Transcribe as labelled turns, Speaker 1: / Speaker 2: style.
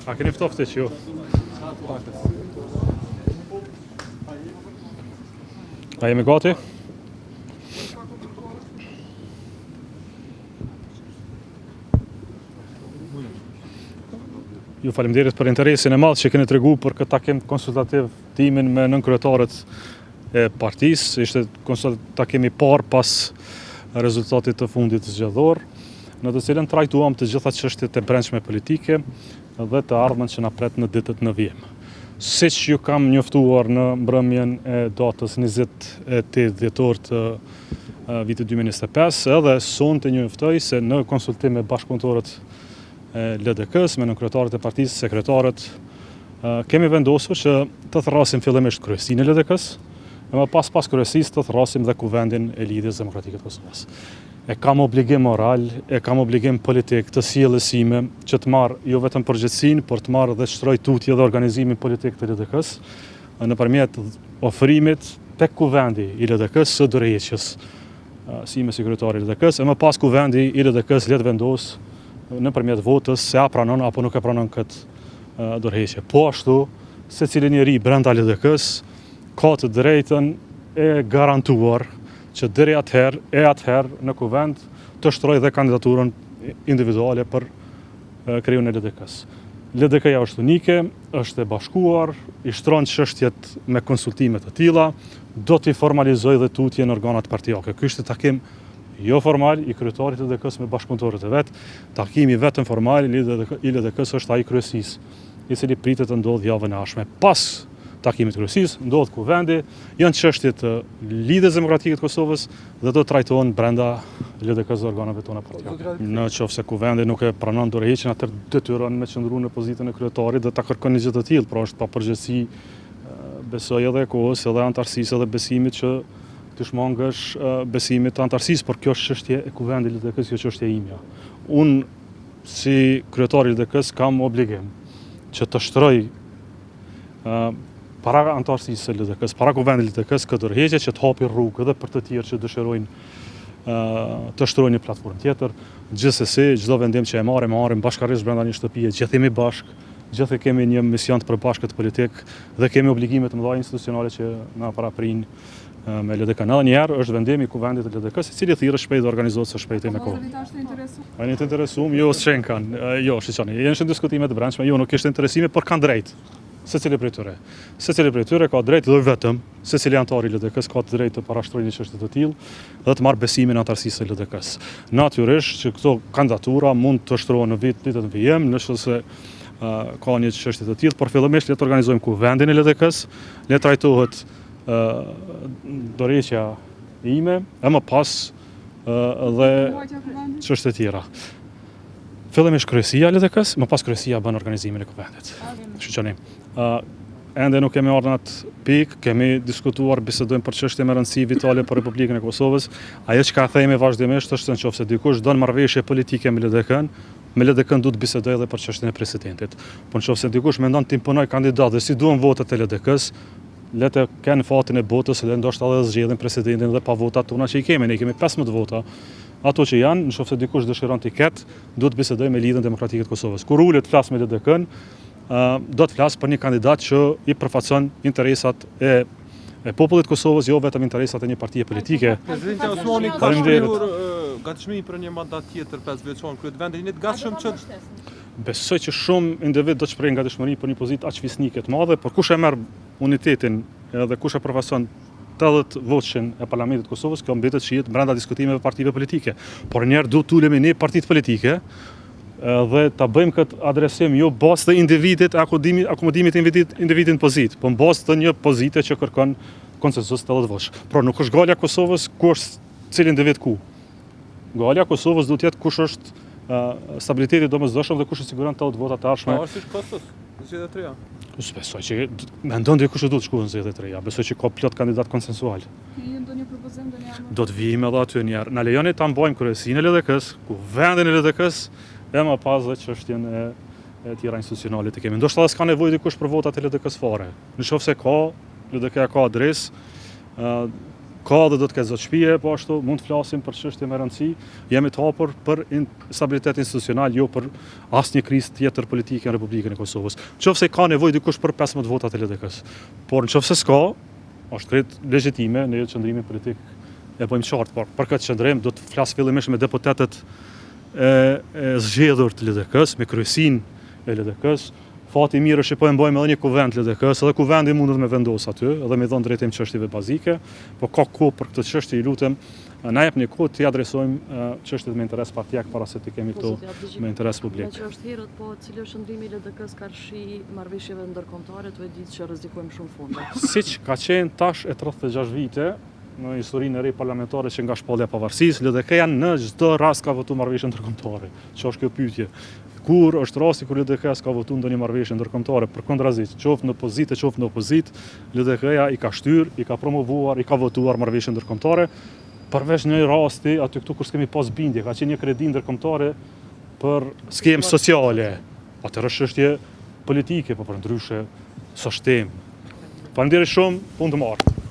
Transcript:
Speaker 1: A keni ftoftë që ju? A jemi gati? Ju faleminderit për interesin e madh që keni tregu për këtë takim konsultativ timin me nënkryetarët e partisë. Ishte takim i parë pas rezultatit të fundit zgjedhor, në të cilën trajtuam të gjitha çështjet e brendshme politike dhe të ardhmen që na pret në ditët në vijim. Siç ju kam njoftuar në mbrëmjen e datës 28 dhjetor të vitit 2025, edhe sonte njoftoj se në konsultim me bashkëpunëtorët e LDK-së, me nënkryetarët e partisë, sekretarët, kemi vendosur që të thërrasim fillimisht kryesinë e LDK-së, e më pas pas kryesisë të thërrasim dhe kuvendin e Lidhjes Demokratike të Kosovës. E kam obligim moral, e kam obligim politik të sjelljes sime që të marr jo vetëm përgjegjësinë, por të marr dhe të shtroj tutje dhe organizimin politik të LDK-së, nëpërmjet ofrimit tek kuvendi i LDK-së së dorëheqjes sime si kryetar i LDK-së, e më pas kuvendi i LDK-së le të vendosë nëpërmjet votës se a pranon apo nuk e pranon këtë dorëheqje. Po ashtu, secili njeri brenda LDK-së ka të drejtën e garantuar që deri atëherë e atëherë në kuvend të shtrojë dhe kandidaturën individuale për kreun e LDK-së. LDK-ja është unike, është e bashkuar, i shtron çështjet me konsultime të tilla, do t'i formalizojë dhe tutje në organat partiake. Ky ishte takim jo formal i kryetarit të LDK-së me bashkëpunëtorët e vet, takimi vetëm formal i LDK-së është ai i kryesisë, i cili pritet të ndodhë javën e ardhshme. Pas takimit të kryesisë, ndodh kuvendi, janë çështje të Lidhjes Demokratike të Kosovës dhe do të trajtohen brenda LDK-së dhe organeve tona partiake. Në qoftë se kuvendi nuk e pranon dorëheqjen, atëherë detyron me qëndru në pozitën e kryetarit dhe ta kërkon një gjë të tillë, pra është papërgjegjësi besoj edhe e kohës, edhe anëtarësisë, edhe besimit që t'i shmangesh besimit të anëtarësisë, por kjo është çështje e kuvendit të LDK-së, kjo çështje imja. Unë si kryetar i LDK-së kam obligim që të shtroj para anëtarësisë së LDK-së, para kuvendit të LDK-së, këtë dorëheqje që të hapi rrugë edhe për të tjerë që dëshirojnë të shtrojnë një platformë tjetër. Gjithsesi, çdo vendim që e marrim, e marrim bashkarisht brenda një shtëpie, gjithë jemi bashkë, gjithë kemi një mision të përbashkët politik dhe kemi obligime të mëdha institucionale që na paraprijnë me LDK-në. Edhe një herë është vendim i kuvendit të LDK-së, i cili thirret shpejt dhe organizohet së shpejti me kohë. A jeni të interesuar? Jo, s'qenkan. Jo, shiqoni. Janë shumë diskutime të brendshme. Jo, nuk ishte interesime, por kanë drejt. Secili prej tyre. Secili prej tyre ka drejt dhe vetëm, secili anëtar i LDK-së ka të drejtë të parashtrojë një çështje të tillë dhe të marrë besimin e anëtarësisë së LDK-së. Natyrisht që këto kandidatura mund të shtrohen në vit ditët në vijim, nëse ka një çështje të tillë, por fillimisht le të organizojmë kuvendin e LDK-së, le të trajtohet dorëheqja ime, e më pas dhe çështje tjera. Fillimisht kryesia e LDK-së, më pas kryesia bën organizimin e kuvendit. Shiqoni. Ende nuk kemi ardhur në atë pikë, kemi diskutuar, bisedojmë për çështje me rëndësi vitale për Republikën e Kosovës. Ajo çka themi vazhdimisht është se në qoftë se dikush don marrëveshje politike me LDK-n, me LDK-n duhet të bisedojë edhe për çështjen e presidentit. Po në qoftë se dikush mendon të imponojë kandidat dhe s'i duhen votat e LDK-së, Le të kenë fatin e botës dhe ndoshta edhe zgjedhin presidentin dhe pa votat tona që i kemi. Ne i kemi 15 vota. Ato që janë, në qoftë se dikush dëshiron t'i ketë, duhet të bisedojë me Lidhjen Demokratike të Kosovës. Kur ulet të flasë me LDK-n, do të flasë për një kandidat që i përfaqëson interesat e e popullit të Kosovës, jo vetëm interesat e një partie politike.
Speaker 2: Presidenti Osmani ka shprehur gatishmëri për një mandat tjetër 5 vjeçor në krye të vendit. Jeni të gatshëm që
Speaker 1: Besoj që shumë individë do të shprehin gatishmëri për një pozitë aq fisnike të madhe, por kush e merr unitetin edhe kush e përfaqëson 80 votëshin e Parlamentit të Kosovës, kjo mbetet shihet brenda diskutimeve partive politike. Por njëherë duhet të ulemi ne partitë politike dhe ta bëjmë këtë adresim jo bazë të individit, akomodimit të individit, individit në pozitë, po në bazë të një pozite që kërkon konsensus 80 votësh. Pra nuk është gajle e Kosovës ku është cili individ ku. Gajlja e Kosovës duhet të jetë kush është stabiliteti i domosdoshëm dhe kush i siguron 80 votat e
Speaker 2: ardhshme. Pavarësisht kostos, zgjedhje të
Speaker 1: reja. S'besoj që mendon dikush që duhet të shkohet në zgjedhje të reja. Besoj që ka plot kandidat konsensual.
Speaker 3: Keni ndonjë propozim ndonjë
Speaker 1: emër? Do të vijmë edhe aty një herë. Na lejoni ta mbajmë kryesinë e LDK-s, kuvendin e LDK-s, e më pas dhe çështjen e e tjera institucionale të kemi. Ndoshta edhe s'ka nevojë dikush për votat e LDK-s fare. Në qoftë se ka, LDK-ja ka adresë, ë. Ka dhe do të ketë zot shpije, po ashtu mund të flasim për çështje me rëndësi. Jemi të hapur për in, stabilitet institucional, jo për asnjë krizë tjetër politike në Republikën e Kosovës. Qofse ka nevojë dikush për 15 votat e LDK-s. Por në qofse s'ka, është krejt legjitime, ne qëndrimin politik e bëjmë qartë, por për këtë qëndrim do të flas fillimisht me deputetët e, e zgjedhur të LDK-s, me kryesinë e LDK-s. Fati i mirë është që po e mbajmë edhe një kuvend LDK-s, edhe kuvendi mundet me vendos aty, edhe me dhënë drejtim çështjeve bazike, po ka kohë për këtë çështje, i lutem, na jep një kohë t'i adresojmë çështjet me interes partijak para se t'i kemi
Speaker 4: Po,
Speaker 1: këto
Speaker 4: zoti Abdixhiku,
Speaker 1: me interes publik.
Speaker 4: Me që është herët, po cili është qëndrimi i LDK-s karshi marrëveshjeve ndërkombëtare, tu e ditë që rrezikojmë shumë fonde.
Speaker 1: Siç ka qenë tash e 36 vite në historinë e re parlamentare që nga shpallja e pavarësisë, LDK-ja në çdo rast ka votuar marrëveshje ndërkombëtare. Që është kjo pyetje? Kur është rasti kur LDK-ja s'ka votuar ndonjë marrëveshje ndërkombëtare, përkundrazi, qoftë në pozitë, qoftë në opozitë, LDK-ja i ka shtyr, i ka promovuar, i ka votuar marrëveshje ndërkombëtare, përveç një rasti aty këtu kur s'kemi pas bindje, ka qenë një kredi ndërkombëtare për skemë sociale. Atëherë është çështje politike, po përndryshe s'është temë. Faleminderit shumë, punë të mbarë.